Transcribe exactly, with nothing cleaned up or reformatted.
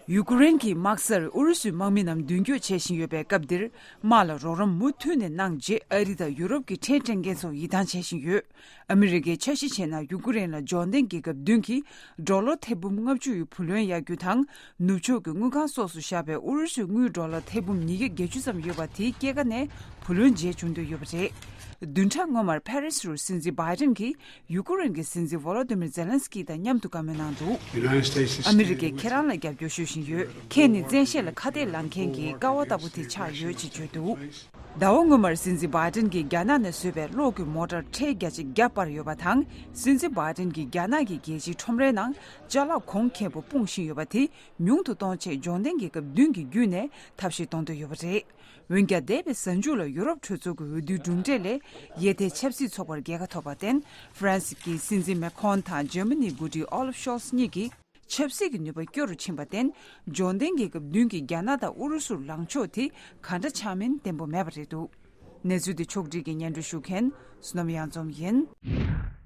ཡུ་ཀེ་རེན་གྱི་དམག་སར་ཨུ་རུ་སུའི་དམག་མི་རྣམས་མདུན་སྐྱོད་བྱེད་བཞིན་ཡོད་པའི་སྐབས་འདིར། དམག་ལ་རོགས་རམ་མུ་མཐུད་ནས་གནང་རྗེས། ཨ་རི་དང་ཡུ་རོབ་ཀྱི་ཁྲལ་འབྲེང་མཁན་ཚོར་ཡིད་ཐང་ཆད་བཞིན་ཡོད། ཨ་མི་རི་ཀས་འཆར་གཞི་བྱས་ན། ཡུ་ཀེ་རེན་ལ་འབྱོར་ལྡན་རྒྱལ་ཁབ་བདུན་གྱིས་ཌོ་ལར་ཐེར་འབུམ་ལྔ་བཅུ་ཡི་བུ་ལོན་གཡར་རྒྱུ་དང་། ནུབ་ཕྱོགས་ཀྱི་དངུལ་ཁང་སོགས་སུ་བཞག་པའི་ཨུ་རུ་སུའི་དངུལ་ཌོ་ལར་ཐེར་འབུམ་ཉིས་བརྒྱ་བརྒྱད་ཅུ་ཙམ་ཡོད་པ། དེའི་སྐྱེད་ཀ་ནས་བུ་ལོན་འཇལ་བྱུང་འདོད་ཡོད་པ་རེད། བདུན་ཕྲག་སྔོན་མར་ཕ་རི་སི་རུ་སྲིད་འཛིན་བྷའི་ཌེན་གྱིས་ཡུ་ཀེ་རེན་གྱི་སྲིད་འཛིན་ཝོ་ལོ་ཏི་མིར་ཛེ་ལན་སི་ཀི་དང་མཉམ་དུ་བཀའ་མོལ་གནང་འདུག། United States is ཨ་མི་རི་ཀས་ཁྱེད་རང་ལ་རྒྱབ་སྐྱོར་ཞུ་བཞིན་ཡོད། ཁྱེད་ནི་བཙན་ཤེད་ལ་ཁ་གཏད་ལངས་མཁན་གྱི་ཀ་བ་ལྟ་བུ་དེ་ཆགས་ཡོད་ཅེས་བརྗོད་འདུག། ཟླ་བ་སྔོན་མར་སྲིད་འཛིན་བྷའི་ཌེན་གྱིས་རྒྱ་ནག་ནས་བཟོས་པའི་གློག་གི་མོ་ཊར་ཁྲལ་བརྒྱ་ཆ་བརྒྱ་སྤར་ཡོད་པ་དང་། སྲིད་འཛིན་བྷའི་ཌེན་གྱིས་རྒྱ་ནག་གི་རྒྱལ་སྤྱིའི་ཁྲོམ་རའི་ནང་ཅ་ལག་གོང་ཁེ་པོ་སྤུངས་བཞིན་ཡོད་པ་དེ་ཉུང་དུ་གཏོང་ཆེད། འབྱོར་ལྡན་རྒྱལ་ཁབ་བདུན་གྱིས་བརྒྱུད་ནས་ཐབས་ཤེས་གཏོང་འདོད་ཡོད་པ་རེད། འོན་ཀྱང་། འདས་པའི་གཟའ་མཇུག་ལ་ཡུ་རོབ་གྲོས་ཚོགས་ཀྱི་འོས་བསྡུའི་གྲུབ་འབྲས་ལས། ཡེ་ཐའི་ཆབ་སྲིད་ཚོགས་པར་རྒྱལ་ཁ་ཐོབ་པར་བརྟེན། ཧྥ་རན་སི་གི་སྲིད་འཛིན་མེ་ཁོན་དང་འཇར་མ་ནིའི་འགོ་ཁྲིད་ཨོ་ལབ་ཤོལ་ཚ་གཉིས་ཀྱི་ཆབ་སྲིད་ཀྱི་ནུས་པ་སྐྱོ་རུ་ཕྱིན་པར་བརྟེན། འབྱོར་ལྡན་རྒྱལ་ཁབ་བདུན་གྱིས་རྒྱ་ནག་དང་ཨུ་རུ་སུར་ལངས་ཕྱོགས་དེ་ག་འདྲ་ཆགས་མིན་བརྟན་པོ་མེད་པ་རེད་འདུག། གནས་ཚུལ་འདི་ཕྱོགས་སྒྲིག་གིས་སྙན་སྒྲོན་ཞུ་མཁན་བསོད་ནམས་གཡང་འཛོམས་ཡིན།